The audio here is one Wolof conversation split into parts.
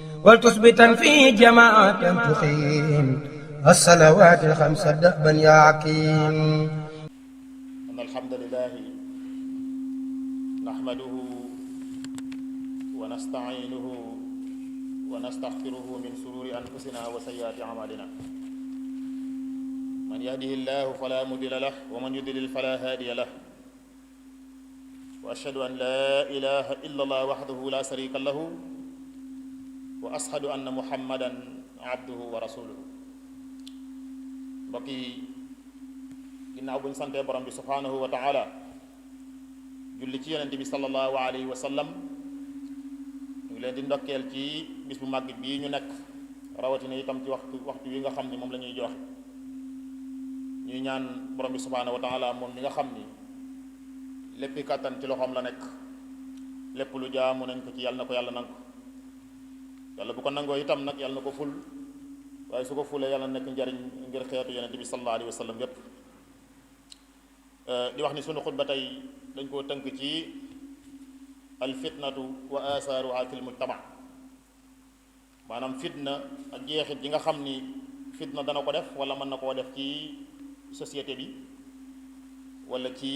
ولتثبتا في جماعة تقيم الصلوات الخمس دأبا يا عكيم. إن الحمد لله نحمده ونستعينه ونستغفره من شرور أنفسنا وسيئات أعمالنا. من يهده الله فلا مضل له ومن يضلل فلا هادي له. وأشهد أن لا إله إلا الله وحده لا شريك له وأشهد أن محمدا عبده ورسوله. mbokk yi ginnaaw bu ñu santee borom bi subhanahu wa taala julli ci yonente bi sallallahu alayhi wa sallam ñu ngi leen di ndokkeel ci bis bu màgg bii ñu nekk rawatina itam ci waxtu wi nga xam ni moom la ñuy joxe. ñuy ñaan borom bi subhanahu wa taala moom mi nga xam ni léppi kàttan ci loxoom la nekk, lépp lu jaamu nañ ko ci yàlla na ko yàlla nangu. yàlla bu ko nangoo itam nag yàlla na ko ful, waaye su ko fulee yàlla nekk njariñ ngir xeetu yonent bi sallallahu alayhi wa sallam yépp. di wax ni sunu xutba tey dañ koo tënk ci alfitnatu wa asaaruha fil mujtama, maanaam fitna ak jeexit yi nga xam ni fitna dana ko def wala mën na koo def ci société bi wala ci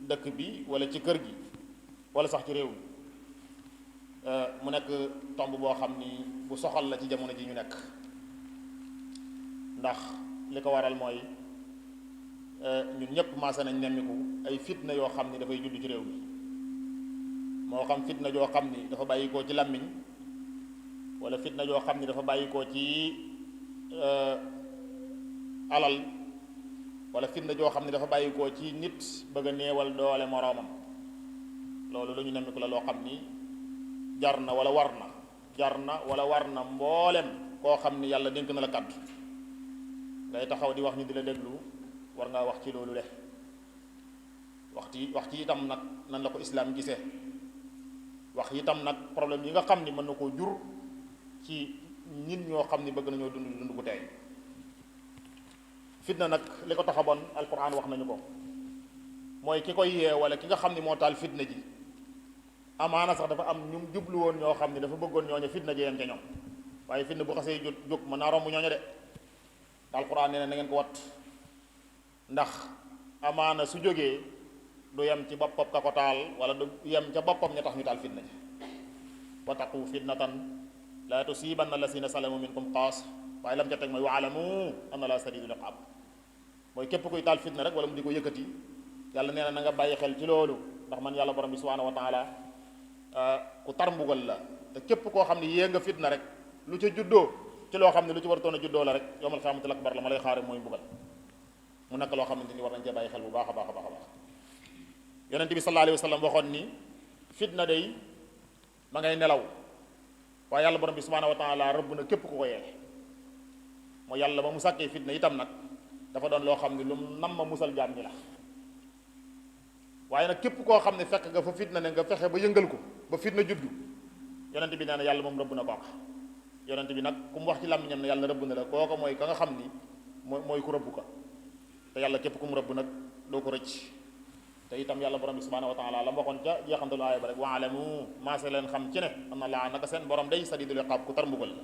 dëkk bi wala ci kër gi wala sax ci réew mi. mu nekk tomb boo xam ni bu soxal la ci jamono ji ñu nekk, ndax li ko waral mooy ñun ñëpp maase nañ nemmiku ay fitna yoo xam ni dafay judd ci réew mi. moo xam fitna joo xam ni dafa bàyyikoo ci làmmiñ, wala fitna joo xam ni dafa bàyyikoo ci alal, wala fitna joo xam ni dafa bàyyikoo ci nit bëgg a néewal doole moroomam. loolu lu ñu nemmiku la loo xam ni jar na wala war na mboolem koo xam ni yàlla dénk na la kàddu ngay taxaw di wax ñu di la déglu, war ngaa wax ci loolu le wax ci itam nag nan la ko islaam gisee, wax itam nag problème yi nga xam ni mën na koo jur ci nit ñoo xam ni bëgg nañoo dund gu tey. fitna nag li ko tax a bon alquran wax nañu ko, mooy ki koy yee wala ki nga xam ni moo taal fitna ji amaana sax dafa am ñu jublu woon ñoo xam ne dafa bëggoon ñooñu fitna ji yem ca ñoom, waaye fitna bu xasee jóg mën naa romb ñooñu de. alquran nee na ngeen ko wat, ndax amaana su jógee du yem ci boppam ka ko taal wala du yem ca boppam ña tax ñu taal fitna ji. wattaqu fitnatan laa tusiibanna allazina salamu minkum xaas, waaye lam ca teg mooy waalamu anna laa shadiidul iqaab, mooy képp kuy taal fitna rek wala mu di ko yëkkati yàlla nee na nga bàyyi xel ci loolu, ndax man yàlla borom bi subhaanahu wa taala ku tar mbugal la. te képp koo xam ne yée nga fitna rek lu ca juddoo ci loo xam ne lu ci waratoon a juddoo la rek yawmal qiyaamatil akbar la ma lay xaare mooy mbugal. mu nekk loo xamante ni war nañ cee bàyyi xel bu baax a baax a baax a baax. yonent bi sallallahu alayhi wa sallam waxoon ni fitna day ma ngay nelaw, waaye yàlla borom bi subhaanahu wa taala rëbb na képp ku ko yee. mooy yàlla ba mu sàkkee fitna itam nag dafa doon loo xam ne lu nam ma musal jaam ñi la, waaye nag képp koo xam ne fekk nga fa fitna ne nga fexe ba yëngal ko ba fitna juddu, yonent bi nee na yàlla moom rëbb na kooka. yonent bi nag ku mu wax ci làmmiñam ne yàlla rëbb na la, kooka mooy ka nga xam ni mooy ku rëbb ko. te yàlla képp ku mu rëbb nag doo ko rëcc. te itam yàlla borom bi subhaanahu wa taala la mu waxoon ca jeexantalu aaya ba rek waalamu maase leen xam ci ne anna laa naka seen borom day sadiidul iqaab ku tar mbugal la.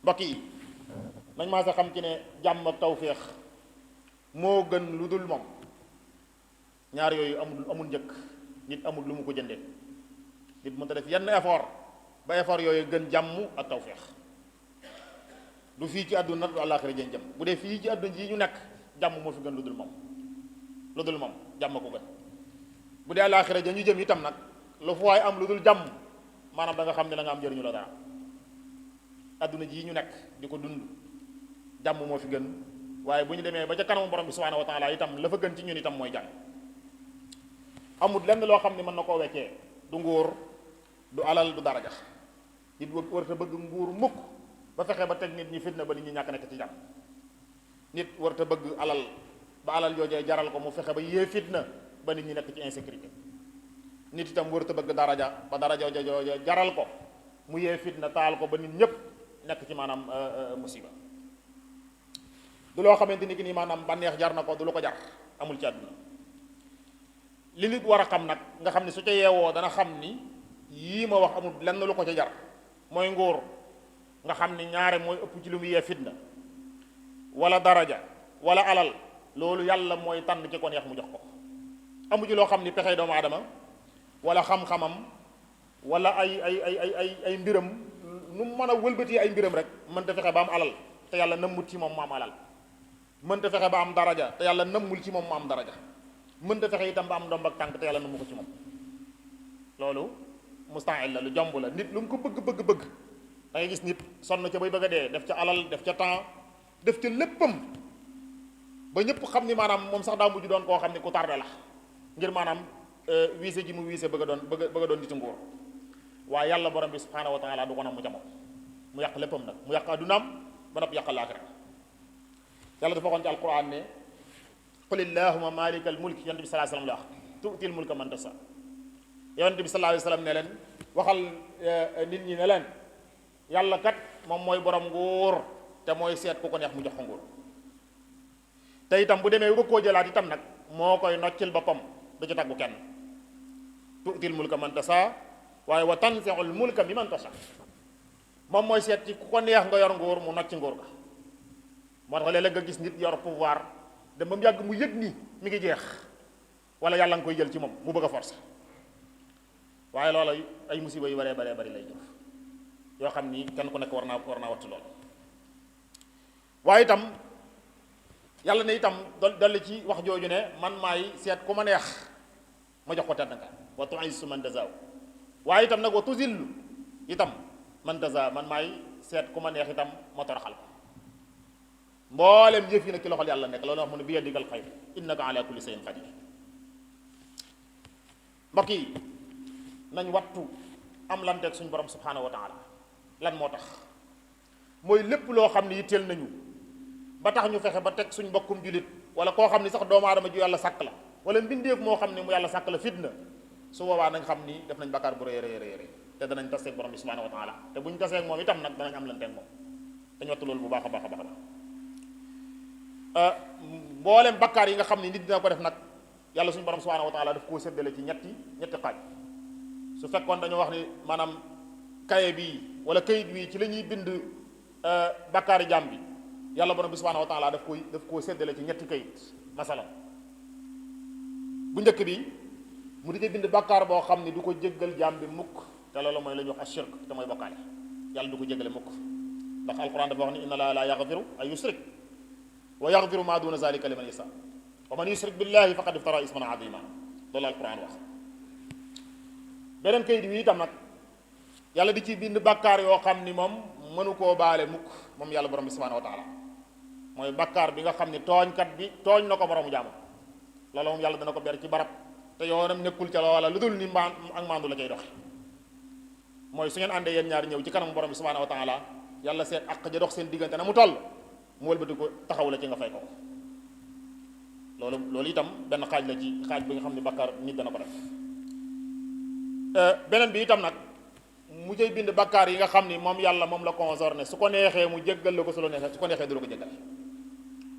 mbokk yi nañ maase xam ci ne jàmm ak tawféex moo gën lu dul moom. ñaar yooyu amul njëkk, nit amul lu mu ko jëndee. nit mënta def yenn effort ba effort yooyu gën jàmm ak tawféex. du fii ci àdduna du àllaaxira jën jëm. bu dee fii ci àdduna ji ñu nekk jàmm moo fi gën lu dul moom jàmm ko gën. bu dee àllaaxira ja ñu jëm itam nag lu fa waay am lu dul jàmm maanaam da nga xam ne la nga am njëriñu la dara. àdduna ji ñu nekk di ko dund jàmm moo fi gën, waaye bu ñu demee ba ca kanamu borom bi subhaanahu wa taala itam la fa gën ci ñun itam mooy jàmm. amul lenn loo xam ne mën na koo weccee, du nguur du alal du daraja. nit warta bëgg nguur mukk ba fexe ba teg nit ñi fitna ba nit ñi ñàkk nekk ci jàmm. nit warta bëgg alal ba alal joojee jaral ko mu fexe ba yee fitna ba nit ñi nekk ci insécurité. nit itam warta bëgg daraja ba daraja joojee jaral ko mu yee fitna taal ko ba nit ñépp nekk ci maanaam musiba. du loo xamante ni ki nii maanaam bànneex jar na ko, du lu ko jar, amul ci àdduna. li nit war a xam nag nga xam ne su ca yeewoo dana xam ni yii ma wax amul lenn lu ko ca jar mooy nguur nga xam ni ñaare mooy ëpp ci lu mu yee fitna wala daraja wala alal loolu yàlla mooy tànn ci ko neex mu jox ko amu ci loo xam ni pexey doomu aadama wala xam-xamam wala ay mbiram nu mu mën a wëlbati ay mbiram rek mënta fexe ba am alal te yàlla nëmmut ci moom mu am alal mënta fexe ba am daraja te yàlla nëmmul ci moom mu am daraja mënta fexe itam ba am ndomb ak tànk te yàlla nëmmu ko ci moom loolu mustahil la lu jomb la nit lu mu ko bëgg da ngay gis nit sonn ca bay bëgg a dee def ca alal def ca temps def ca léppam ba ñëpp xam ni maanaam moom sax daa mujj doon koo xam ni ku tardé la ngir maanaam wiise ji mu wiise bëgg a doon nitu nguur waaye yàlla borom bi subhanahu wa taala du ko nam mu ca moom mu yàq léppam nag mu yàq addunaam ba nopp yàq laaxira yàlla dafa waxoon ci alquran ne qul illahuma malikal mulk yonent bi sallallahu alayhi wasallam la wax tu'til mulka man tasa yonent bi sallallahu alayhi wasallam ne leen waxal nit ñi ne leen yàlla kat moom mooy borom nguur te mooy seet ku ko neex mu jox ko nguur te itam bu demee bëgg koo jëlaat itam nag moo koy noccil boppam du ci taggu kenn tu'til mulka man tasa waaye wa tanzi'ul mulka mi man tasa moom mooy seet ci ku ko neex nga yor nguur mu nocci nguur ga moo tax léeg-léeg nga gis nit yor pouvoir dem ba mu yàgg mu yëg ni mi ngi jeex wala yàlla nga koy jël ci moom mu bëgg a forcer waaye loola ay musiba yu baree bari lay jëf yoo xam ni kenn ku nekk war naa wattu lool waaye itam yàlla ne itam dolli ci wax jooju ne man maay seet ku ma neex ma jox ko tedd nga wa tu'izzu man tazaa waaye itam nag wa tuzillu itam man tazaa man maay seet ku ma neex itam ma toroxal ko mboolem jëf yi nag ci loxol yàlla nekk loolu wax mu ne bi yadikal xayr innaka ala kulli shay'in qadir mbokk yi nañ wattu am lanteeg suñu borom subhanahu wa taala lan moo tax mooy lépp loo xam ne yitteel nañu ba tax ñu fexe ba teg suñ mbokkum julit wala koo xam ni sax doomu aadama ju yàlla sàkk la wala mbindeef moo xam ne mu yàlla sàkk la fitna su boobaa nañ xam ni def nañ bakkaar bu rëy te danañ taseeg borom bi subhanahu wa taala te buñ taseeg moom itam nag danañ am lanteeg moom dañ wattu loolu bu baax a baax mboolem bakkaar yi nga xam ne nit dina ko def nag yàlla suñu borom subhanahu wa taala daf koo séddale ci ñetti xaaj su fekkoon dañoo wax ni maanaam kaye bii wala kayit bii ci la ñuy bind bakkaari jaam bi yàlla borom bi subhanahu wa taala daf koo séddale ci ñetti kayit masalan bu njëkk bi mu di bind bakkaar boo xam ni du ko jéggal jaam bi mukk te loolu mooy la ñuy wax ashirk te mooy bokkaale yàlla du ko jéggale mukk ndax alquran dafa wax ni inna laa la yaghfiru ay yusrik wa yaghfiru ma duna zalika liman yasha wa man yushrik billahi faqad iftara isman azima loolu alquran wax beneen kayit wi itam nag yàlla di ci bind bakkaar yoo xam ni moom mënu koo baale mukk moom yàlla borom bi subhanahu wa taala mooy bakkaar bi nga xam ni tooñkat bi tooñ na ko moromu jaamu loolu moom yàlla dana ko ber ci barab te yoonam nekkul ca loola lu dul ni ak maandu la cay doxe mooy su ngeen àndee yéen ñaari ñëw ci kanam borom bi subhanahu wa taala yàlla seen ak ja dox seen diggante na mu toll mu wëlbati ko taxaw la ci nga fay ko loolu itam benn xaaj la ci xaaj bi nga xam ni bakkaar nit dana ko def beneen bi itam nag mu cay bind bakkaar yi nga xam ni moom yàlla moom la concerné su ko neexee mu jéggal la ko su la neexee su ko neexee du la ko jéggal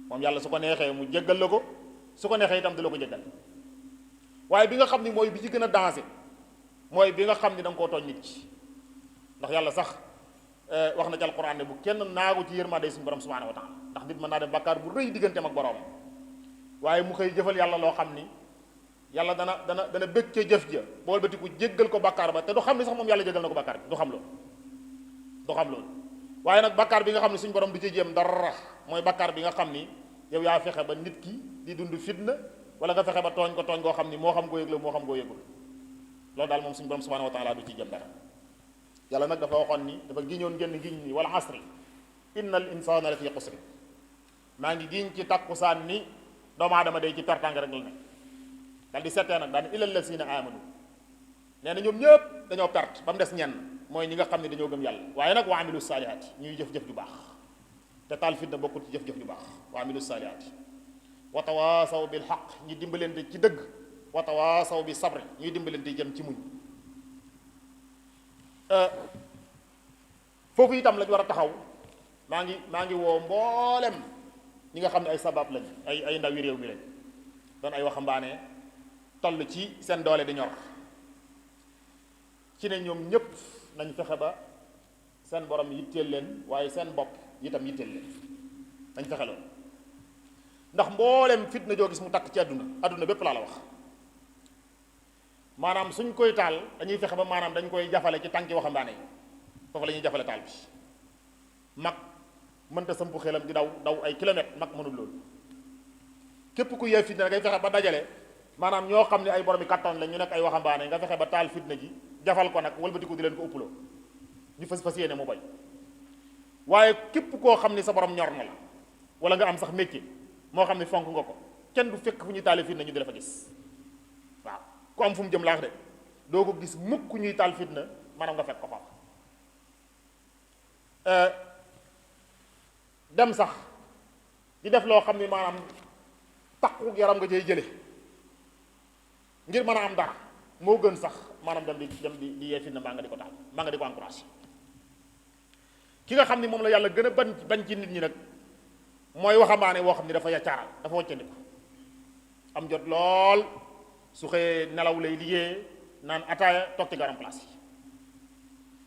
moom yàlla su ko neexee mu jéggal la ko su ko neexee itam du la ko jéggal waaye bi nga xam ni mooy bi ci gën a danger mooy bi nga xam ni da nga koo tooñ nit ci ndax yàlla sax wax na ci alquran ne bu kenn naagu ci yërmande suñu borom subhanahu wa taala ndax nit mën naa def bakkaar bu rëy digganteem ak borom waaye mu koy jëfal yàlla loo xam ni yàlla dana bëgg ca jëf ja bool batiku jéggal ko bakkaar ba te du xam ni sax moom yàlla jéggal na ko bakkaar bi du xam loolu waaye nag bakkaar bi nga xam ne suñu borom du ci jéem dara mooy bakkaar bi nga xam ni yow yaa fexe ba nit ki di dund fitna wala nga fexe ba tooñ ko tooñ koo xam ni moo xam koo yëg la moo xam koo yëgul loolu daal moom suñu borom subhanahu wa taala du ci jéem dara yàlla nag dafa waxoon ni dafa giñoon génn giñ ni wala asri innal insana la fi xusri maa ngi giñ ci takkusaan ni doomu aadama day ci pertang rek la ne dal di settee nag daan illal lazina amanu nee na ñoom ñëpp dañoo perte ba mu des ñenn mooy ñi nga xam ne dañoo gëm yàlla waaye nag wa amilu saalihaati ñuy jëf-jëf ju baax te taal fitna bokkul ci jëf-jëf ju baax wa amilu saalihaati wa tawaasaw bil xaq ñuy dimbalante ci dëgg wa tawaasaw bi sabri ñuy dimbalante jëm ci muñ foofu itam lañ war a taxaw maa ngi woo mboolem ñi nga xam ne ay sabab lañ ay ndawi réew mi lañ doon ay waxambaane toll ci seen doole di ñor ci ne ñoom ñëpp nañ fexe ba seen borom yitteel leen waaye seen bopp itam yitteel leen dañ fexe loolu ndax mboolem fitna joo gis mu takk ci àdduna bépp laa la wax maanaam suñ koy taal dañuy fexe ba maanaam dañ koy jafale ci tànki waxambaane yi foofu la ñuy jafale taal bi mag mënta sampu xelam di daw ay kilomètres mag mënul loolu képp ku yee fitna ngay fexe ba dajale maanaam ñoo xam ne ay borom yi kattan la ñu nekk ay waxambaane nga fexe ba taal fitna ji jafal ko nag wëlbatiku di leen ko ëpploo ñu fas yéene mu bañ waaye képp koo xam ni sa borom ñor na la wala nga am sax métier moo xam ne fonk nga ko kenn du fekk fu ñuy taal fitna ñu di la fa gis waaw ku am fu mu jëm laax de doo ko gis mukk ñuy taal fitna maanaam nga fekk ko fa dem sax di def loo xam ni maanaam takku yaram nga cay jële ngir mën a am dara moo gën sax maanaam dem di yee fitna mbaa nga di ko taal mbaa nga di ko encouragé ki nga xam ni moom la yàlla gën a bañ ci nit ñi nag mooy waxambaane woo xam ni dafa yaccaaral dafa waccandiku am jot lool su xëyee nelaw lay liggéey naan ataaya toog ci garam place yi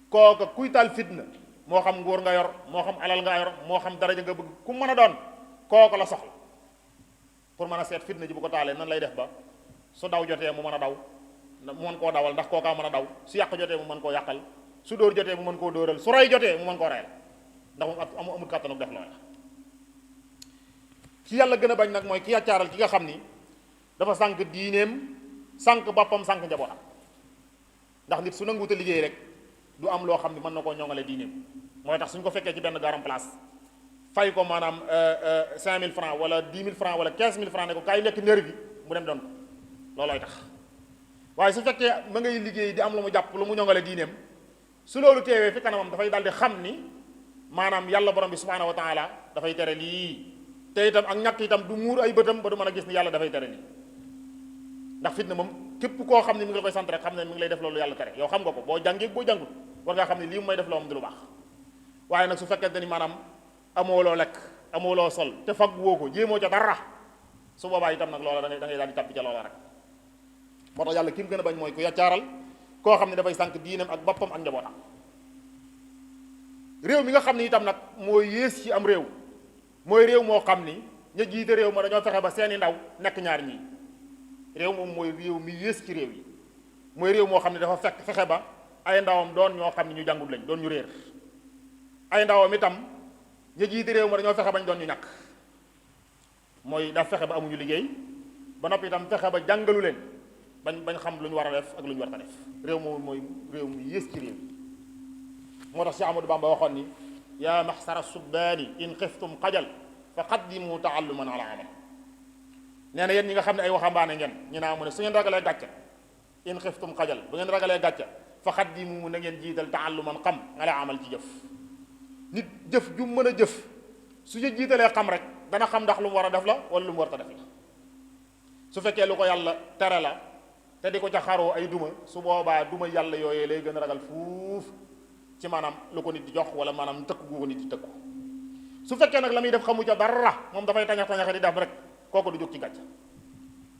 kooka kuy taal fitna moo xam nguur nga yor moo xam alal nga yor moo xam daraja nga bëgg ku mën a doon kooka la soxla pour mën a seet fitna ji bu ko taalee nan lay def ba su daw jotee mu mën a daw mu mën koo dawal ndax kookaa mën a daw su yàq jotee mu mën koo yàqal su dóor jotee mu mën koo dóoral su rey jotee mu mën koo reyal ndax moom amul kàttanu def loola ci yàlla gën a bañ nag mooy ki yàccaaral ki nga xam ni dafa sànq diineem sànq boppam sànq njabootam ndax nit su nanguute liggéey rek du am loo xam ni mën na koo ñoŋale diineem mooy tax suñ ko fekkee ci benn garam place fay ko maanaam 5000 francs wala 10 000 francs wala 15 000 francs ne ko kaay nekk nervi mu dem doon ko loolooy tax waaye su fekkee ma ngay liggéey di am lu mu jàpp lu mu ñoŋale diineem su loolu teewee fi kanamam dafay daal di xam ni maanaam yàlla borom bi subhanahu wa taala dafay tere lii te itam ak ñàkk itam du muur ay bëtam ba du mën a gis ni yàlla dafay tere lii ndax fitna moom képp koo xam ne mi ngi la koy sant rek xam ne mi ngi lay def loolu yàlla tere yow xam nga ko boo jàngee boo jàngut war ngaa xam ne lii mu may def loo moom du lu baax waaye nag su fekkente ni maanaam amoo loo lekk amoo loo sol te fag woo ko jéemoo ca dara su boobaa itam nag loola da ngay daal di tàbbi ca loola rek moo tax yàlla ki mu gën a bañ mooy ku yaccaaral koo xam ne dafay sànq diinam ak boppam ak njabootam réew mi nga xam ne itam nag mooy yées ci am réew mooy réew moo xam ni ña jiite réew ma dañoo fexe ba seeni ndaw nekk ñaar ñii réew moom mooy réew mi yées ci réew yi mooy réew moo xam ne dafa fexe ba ay ndawam doon ñoo xam ne ñu jàngul lañ doon ñu réer ay ndawam itam ña jiite réew ma dañoo fexe bañ doon ñu ñàkk mooy dafa fexe ba amuñu liggéey ba noppi itam fexe ba jàngalu leen bañ xam lu ñu war a def ak lu ñu war a def réew moom mooy réew mi yées ci réew moo tax Cheikh Amadou Bamba waxoon ni yaa maxsara subbaani in xiftum xajal fa qaddimu taalluman ala amal nee na yéen ñi nga xam ne ay waxambaane ngeen ñu naa mu ne su ngeen ragalee gàcce in xiftum xajal bu ngeen ragalee gàcce fa qaddimu na ngeen jiital taalluman xam ala amal ci jëf nit jëf ju mën a jëf su ñu jiitalee xam rek dana xam ndax lu mu war a def la wala lu mu war a def la su fekkee lu ko yàlla tere la te di ko ca xaroo ay duma su boobaa duma yàlla yooyee lay gën a ragal fuuf ci maanaam lu ko nit di jox wala maanaam tëkku gu ko nit di tëkku su fekkee nag la muy def xamu ca dara moom dafay tañax-tañaxe di def rek kooku du jóg ci gàcce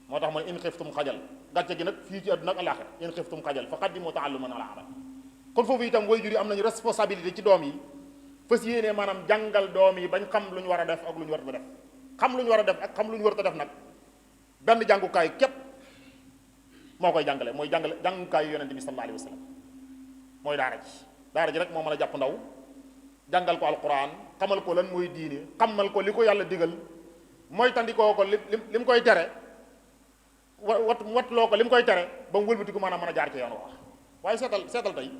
moo tax mooy in xiftum xajal gàcce gi nag fii ci àdduna ak alaaxira in xiftum xajal fa qaddimu taalluman ala amal kon foofu itam waajur yi am nañu responsabilité ci doom yi fas yéenee maanaam jàngal doom yi bañ xam lu ñu war a def ak lu ñu war a def xam lu ñu war a def ak xam lu ñu war a def nag benn jàngukaay képp moo koy jàngale mooy jàngukaayu yonente bi sallallahu alayhi wa sallam mooy daara ji rek moo mën a jàpp ndaw jàngal ko alquran xamal ko lan mooy diine xamal ko li ko yàlla digal mooy tandikoo ko li mu koy tere watloo ko li mu koy tere ba mu wëlbati ko maanaam mën a jaar ci yoon wax waaye seetal tey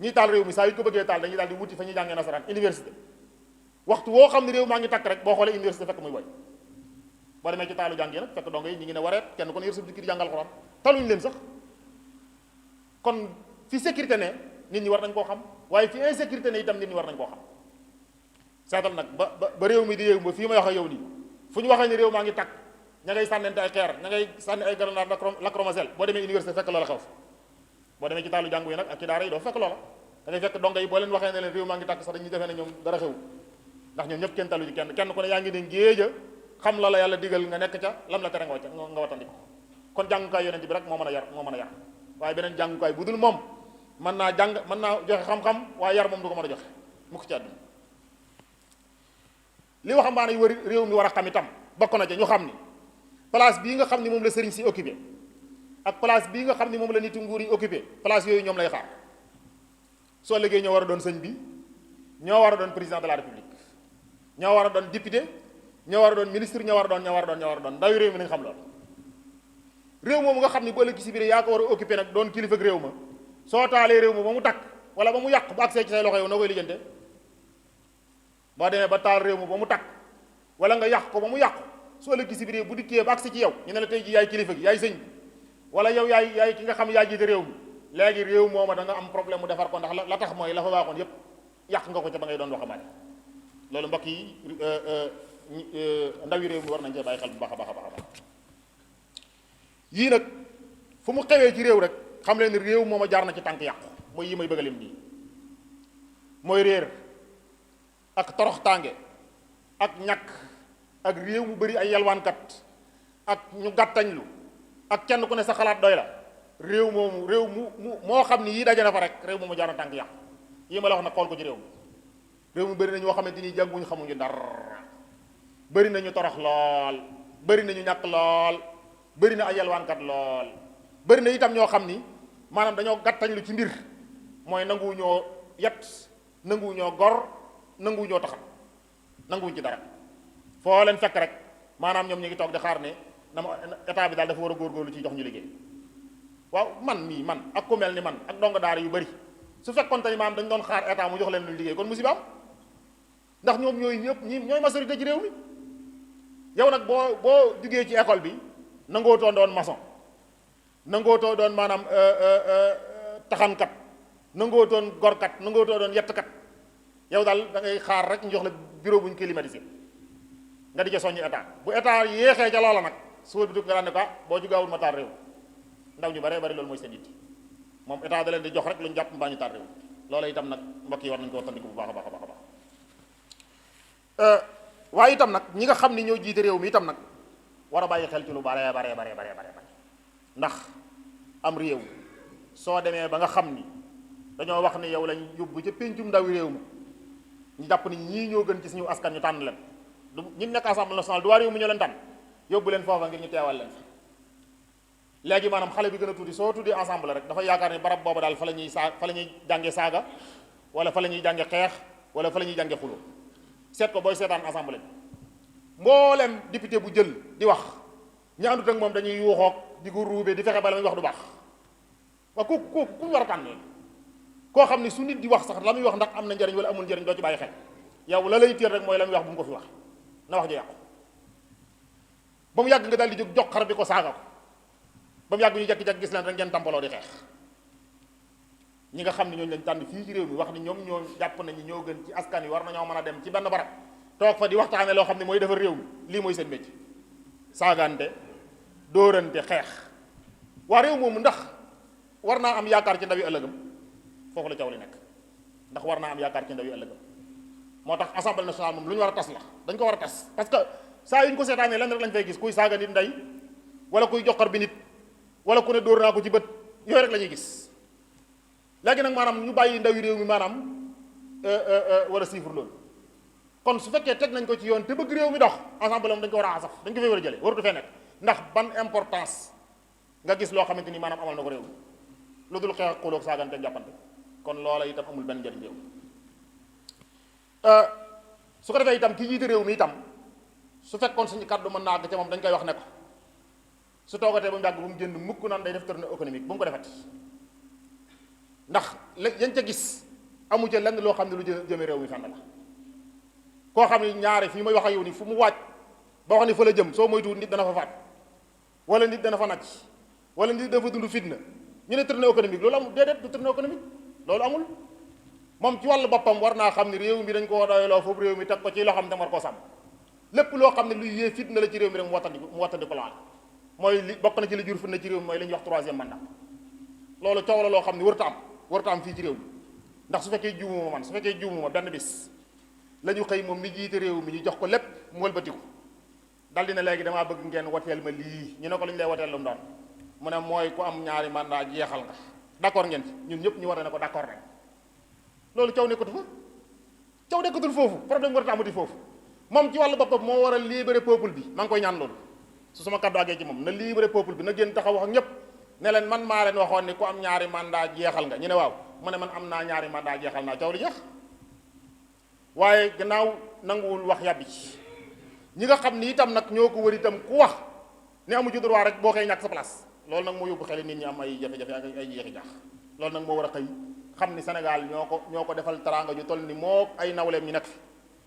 ñiy taal réew mi saa yu ko bëggee taal dañuy daal di wuti fa ñuy jàngee nasaraan université waxtu woo xam ne réew maa ngi takk rek boo xoolee université fekk muy boy boo demee ci taalu jàng yi nag fekk dongo yi ñu ngi ne wareet kenn ko ne yor sa dikki di jàngal alquran taluñ leen sax kon fi sécurité ne nit ñi war nañ koo xam waaye fi insécurité ne itam nit ñi war nañ koo xam seetal nag ba réew mi di yéegu ba fii may wax ak yow nii fu ñu waxee ni réew maa ngi tàkk ña ngay sànnente ay xeer ña ngay sànni ay grenade lacrymogène boo demee université fekk loola xew boo demee ci taalu jàngu yi nag ak ci daara yi doo fekk loola da ngay fekk donga yi boo leen waxee ne leen réew maa ngi tàkk sax dañuy defee ne ñoom dara xew ndax ñoom ñëpp kenn talu ci kenn ku ne yaa ngi ne ngéeja xam la yàlla digal nga nekk ca lam la tere nga watandi ko kon jàngukaay yonent bi rek moo mën a yar waaye beneen jàngukaay bu dul moom mën naa jàng mën naa joxe xam-xam waaye yar moom du ko mën a joxe mukk ci àdduna li waxambaane yu wër réew mi war a xam itam bokk na ca ñu xam ni place bii nga xam ni moom la sëriñ si occupé ak place bii nga xam ni moom la nit nguur yi occupé place yooyu ñoom lay xaar soo liggéey ñoo war a doon sëñ bi ñoo war a doon président de la république ñoo war a doon député ñoo war a doon ministre ñoo war a doon ndawi réew mi nañ xam loolu réew moomu nga xam ni bu ëllëg si biir yaa ko war a occupé nag doon kilifa ak réew ma soo taalee réew ma ba mu takk wala ba mu yàq bu agsee ci say loxo yow noo koy lijjante boo demee ba taal réew ma ba mu takk wala nga yàq ko ba mu yàqu su ëllëg si biir bu dikkee ba agsi ci yow ñu ne la tey ji yaay kilifa gi yaay sëñ bi wala yow yaay ki nga xam yaa jiite réew mi léegi réew mooma da nga am problème mu defar ko ndax la tax mooy la fa baaxoon yépp yàq nga ko ca ba ngay doon waxambaane loolu mbokk yi ndawi réew mi war nañ cee bàyyi xel bu baax a baax a baax yii nag fu mu xewee ci réew rek xam leen ni réew mooma jaar na ci tànk yàqu mooy yi may bëgg a lim nii mooy réer ak torox tànge ak ñàkk ak réew mu bari ay yalwaankat ak ñu gàttañlu ak kenn ku ne sa xalaat doy la réew moomu réew moo xam ni yii daje na fa rek réew moomu jaar na tànk yàqu yi ma la wax nag xool ko ci réew mi réew mi bëri na ñoo xamante ni jànguñu xamuñu dara bëri nañu torox lool bëri nañu ñàkk lool bëri na ay yalwaankat lool bëri na itam ñoo xam ni maanaam dañoo gàttañlu ci mbir mooy nanguwuñoo yet nanguwuñoo gor nanguwuñoo taxal nanguwuñ ci dara foo leen fekk rek maanaam ñoom ñu ngi toog di xaar ne état bi daal dafa war a góorgóorlu ci jox ñu liggéey waaw man ak ku mel ni man ak donga daara yu bëri su fekkoon te ni maanaam dañ doon xaar état mu jox leen lu liggéey kon musiba am ndax ñoom ñooy ñëpp ñooy majorité ci réew mi yow nag boo jugee ci école bi nangootoo doon maçon nangootoo doon maanaam taxankat nangootoo gorkat nangootoo doon yettkat yow daal da ngay xaar rek ñu jox la bureau bu ñu climatisé nga di ca soññi état bu état yéexee ca loola nag suba bi dugg nga daan ne ko boo jugaawul ma taal réew ndaw ñu bare bari loolu mooy seen it moom état da leen di jox rek lu ñu jàpp mbaa ñu taal réew loola itam nag mbokk yi war nañu ko wattandiku bu baax a baax a baax a baax waaye itam nag ñi nga xam ni ñoo jiite réew mi itam nag war a bàyyi xel ci lu bare ndax am réew soo demee ba nga xam ni dañoo wax ni yow lañ yóbbu ca péncum ndawi réew mi ñu jàpp ni ñii ñoo gën ci suñu askan ñu tànn leen du ñi nekk assemblée nationale du waa réew mi ñoo leen tànn yóbbu leen foofa ngir ñu teewal leen fa léegi maanaam xale bi gën a tuuti soo tuddee assemblée rek dafa yaakaar ni barab booba daal fa la ñuy jànge saaga wala fa la ñuy jànge xeex wala fa la ñuy jànge xuloo seet ko booy seetaan assemblée bi mboolem député bu jël di wax ñu àndut ak moom dañuy yuuxoog di ko ruube di fexe ba la muy wax du baax waaw kooku ku ñu war a tànn koo xam ne su nit di wax sax la muy wax ndax am na njëriñ wala amul njëriñ doo ci bàyyi xel yow la lay téer rek mooy la muy wax bu mu ko fi wax na wax ju yàqu ba mu yàgg nga daal di jóg jox xar bi ko saaga ko ba mu yàgg ñu jekki-jekki gis leen rek ngeen tampaloo di xeex ñi nga xam ne ñooñu lañ tànn fii ci réew mi wax ni ñoom ñoo jàpp nañu ñoo gën ci askan wi war nañoo mën a dem ci benn barab toog fa di waxtaane loo xam ne mooy defar réew mi lii mooy seen métier saagante dóorante xeex waa réew moomu ndax war naa am yaakaar ci ndawi ëllëgam foofu la caw li nekk ndax war naa am yaakaar ci ndawi ëllëgam moo tax assemblée nationale moom lu ñu war a tas la dañ ko war a tas parce que saa yu ñu ko seetaanee lenn rek lañ fay gis kuy saaga nit ndey wala kuy joxar bi nit wala ku ne dóor naa ko ci bët yooyu rek la ñuy gis léegi nag maanaam ñu bàyyi ndawi réew mi maanaam wala siifur loolu kon su fekkee teg nañ ko ci yoon te bëgg réew mi dox assemblée moom dañ ko war a asaf dañ ko fay war a jële waratu fee nekk ndax ban importance nga gis loo xamante ni maanaam amal na ko réew mi lu dul xeex ak xulóog saagante jàppante kon loola itam amul benn njëriñ réew su ko defee itam ki jiite réew mi itam su fekkoon suñu kàddu mën naa àgg ca moom dañ koy wax ne ko su toogatee ba mu yàgg bu mu jënd mukk naan day def tournée économique bu mu ko defati ndax yañ ca gis amu ca lenn loo xam ne lu jëme réew mi fenn la koo xam ne ñaare fii may wax ak yow ni fu mu waaj ba wax ni fa la jëm soo moytuwul nit dana fa faat wala nit dana fa nacc wala nit dafa dund fitna ñu ne tournée économique loolu amul déedéet du tournée économique loolu amul moom ci wàllu boppam war naa xam ne réew mi dañ koo doyloo foofu réew mi teg ko ci loo xam ne war koo sàmm lépp loo xam ne luy yee fitna la ci réew mi rek mu wattandi ko laal mooy li bokk na ci li jur fitna ci réew mi mooy li ñuy wax troisième mandat loolu coow la loo xam ne warta am fii ci réew mi ndax su fekkee juumuma man su fekkee juumuma benn bis la ñu xëy moom mi jiite réew mi ñu jox ko lépp mu wëlbatiku dal dina léegi damaa bëgg ngeen wateel ma lii ñu ne ko lu ñu lay wateel lu mu doon mu ne mooy ku am ñaari mandat jeexal nga d'accord ngeen ci ñun ñëpp ñu war ne ko d'accord rek loolu caw nekkatu fa caw nekkatul foofu problème war a amati foofu moom ci wàllu boppam moo war a libérer peuple bi maa ngi koy ñaan loolu su sama kaddu àggee ci moom na libérer peuple bi na génn taxaw wax ak ñëpp ne leen man maa leen waxoon ni ku am ñaari mandat jeexal nga ñu ne waaw mu ne man am naa ñaari mandat jeexal naa caw li jeex waaye gannaaw nanguwul wax yàbbi ci ñi nga xam ni itam nag ñoo ko wër itam ku wax ne amu ci droit rek boo koy ñàkk sa place loolu nag moo yóbbu xel nit ñi am ay jafe-jafe ak ay jeexi jaax loolu nag moo war a xëy xam ni Sénégal ñoo ko defal teraanga ju toll ni moo ay nawleem ñu nekk fi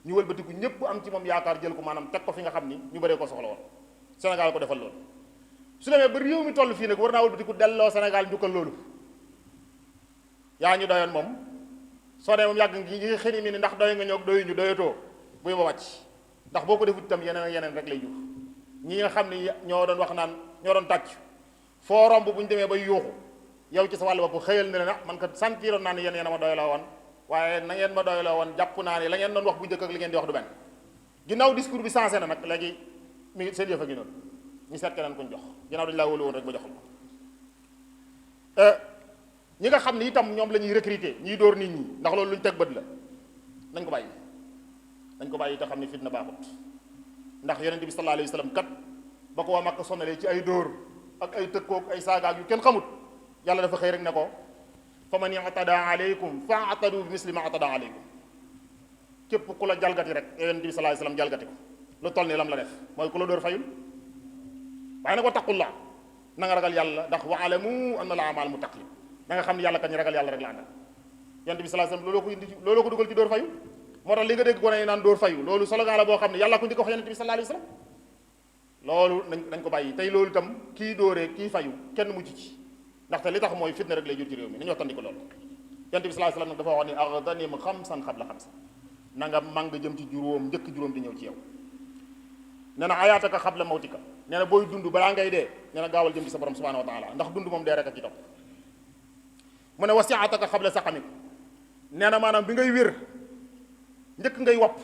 ñu wëlbatiku ñëpp am ci moom yaakaar jël ko maanaam teg ko fi nga xam ni ñu bëree ko soxla woon Sénégal ko defal loolu su demee ba réew mi toll fii nag war naa wëlbatiku delloo Sénégal njukkal loolu yaa ñu doyoon moom soo dee moom yàgg ngi xëri mi ni ndax doy nga ñoog doyuñu doyatoo buy ba wàcc ndax boo ko defut itam yeneen ak yeneen rek lay jur ñi nga xam ni ñoo doon wax naan ñoo doon tàcc foo romb bu ñu demee bay yuuxu yow ci sa wàllu bopp xëyal ne na man kat santiroon naa ne yéen a ma doyloo woon waaye na ngeen ma doyloo woon jàpp naa ne la ngeen doon wax bu njëkk ak li ngeen di wax du benn ginnaaw discours bi sensé na nag léegi mi ngi seen yëf a ngi noonu ñu seet keneen kuñ jox ginnaaw dañu laa wóolu woon rek ba joxal ko ñi nga xam ni itam ñoom la ñuy recruter ñiy dóor nit ñi ndax loolu lu ñu teg bët la nañ ko bàyyi te xam ni fitna baaxut ndax yonente bi sallallahu alayhi wa sallam kat ba ko waa Makka sonalee ci ay dóor ak ay tëkkoog ay saagaak yu kenn xamut yàlla dafa xëy rek ne ko fa man i'tada alaykum fa atadu bi misli ma atada alaykum képp ku la jalgati rek yonente bi sallallahu alayhi wa sallam jalgati ko lu toll nii lam la def mooy ku la dóor fayul waaye na ko taqullah na nga ragal yàlla ndax wa alamu anna al a'mal muttaqin na nga xam ne yàlla kat ñu ragal yàlla rek la àndal yonent bi sallallahu alayhi wasallam looloo ko dugal ci dóor fayu moo tax li nga dégg gone yi naan dóor fayu loolu slogan la boo xam ne yàlla ko njëkk wax yonent bi sallallahu alayhi wasallam loolu nañ ko bàyyi tey loolu itam kii dóoree kii fayu kenn mucc ci ndaxte li tax mooy fitna rek lay jur ci réew mi nañu waxtandi ko loolu yonent bi sallallahu alayhi wasallam nag dafa wax ni aghtanim xamsan qabla xamsa na nga màng jëm ci juróom njëkk juróom di ñëw ci yow nee na ayaataka qabla mawtika nee na booy dund balaa ngay dee nee na gaawal jëm ci sa borom subhanahu wa taala ndax dund moom dee rek a ci topp mu ne wasi'ataka qabla saqamik nee na maanaam bi ngay wér njëkk ngay wopp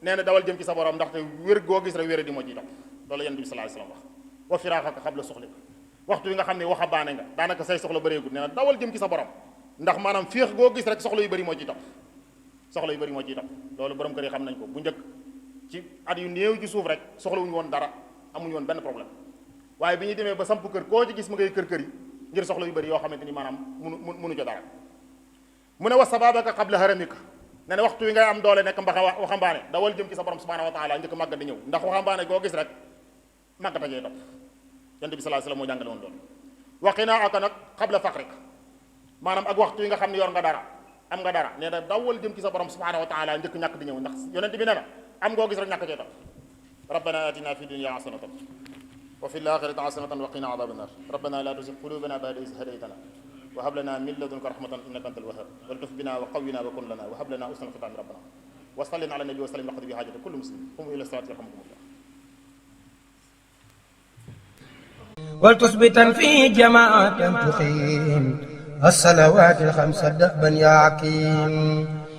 nee na dawal jëm ci sa borom ndaxte wér goo gis rek wér di moo ciy topp loolu yonent bi sallallahu alayhi wasallam wax wa firaaxaka qabla suxlik waxtu wi nga xam ne waxambaane nga daanaka say soxla bëreegul nee na dawal jëm ci sa borom ndax maanaam féex goo gis rek soxla yu bëri moo ciy topp loolu borom kër yi xam nañ ko bu njëkk ci at yu néew ci suuf rek soxla wuñu woon dara amuñu woon benn problème waaye bi ñuy demee ba samp kër koo ci gis ma ngay kër yi ngir soxla yu bëri yoo xamante ni maanaam munu co dara mu ne wa sababaka qabla haramika ne ne waxtu wi ngay am doole nekk waxambaane dawal jëm ci sa borom subhanahu wa taala njëkk màggat di ñëw ndax waxambaane koo gis rek màggat a jee topp yonent bi sallallahu alayhi wasallam moo jàngale woon loolu waqinaa aka nag qabla faqrik maanaam ak waxtu wi nga xam ne yor nga dara am nga dara nee na dawal jëm ci sa borom subhanahu wa taala njëkk ñàkk di ñëw ndax yonent bi nee na am ngoo gis rek ñàkk jee topp rabbana atina fi dunya hasanatan wa fil akhirati hasanatan wa qina adhaban nar rabbana la tuzigh qulubana ba'da idh hadaytana wa hab lana min ladunka rahmatan innaka antal wahhab waltuf bina wa qawwina wa kun lana wa hab lana husnal khitam rabbana wa salli ala nabi wa sallim laqad bi hajati kulli muslim qumu ila salati yarhamukumullah ولتثبتا في جماعة تقيم الصلوات الخمس دأبا يا عكيم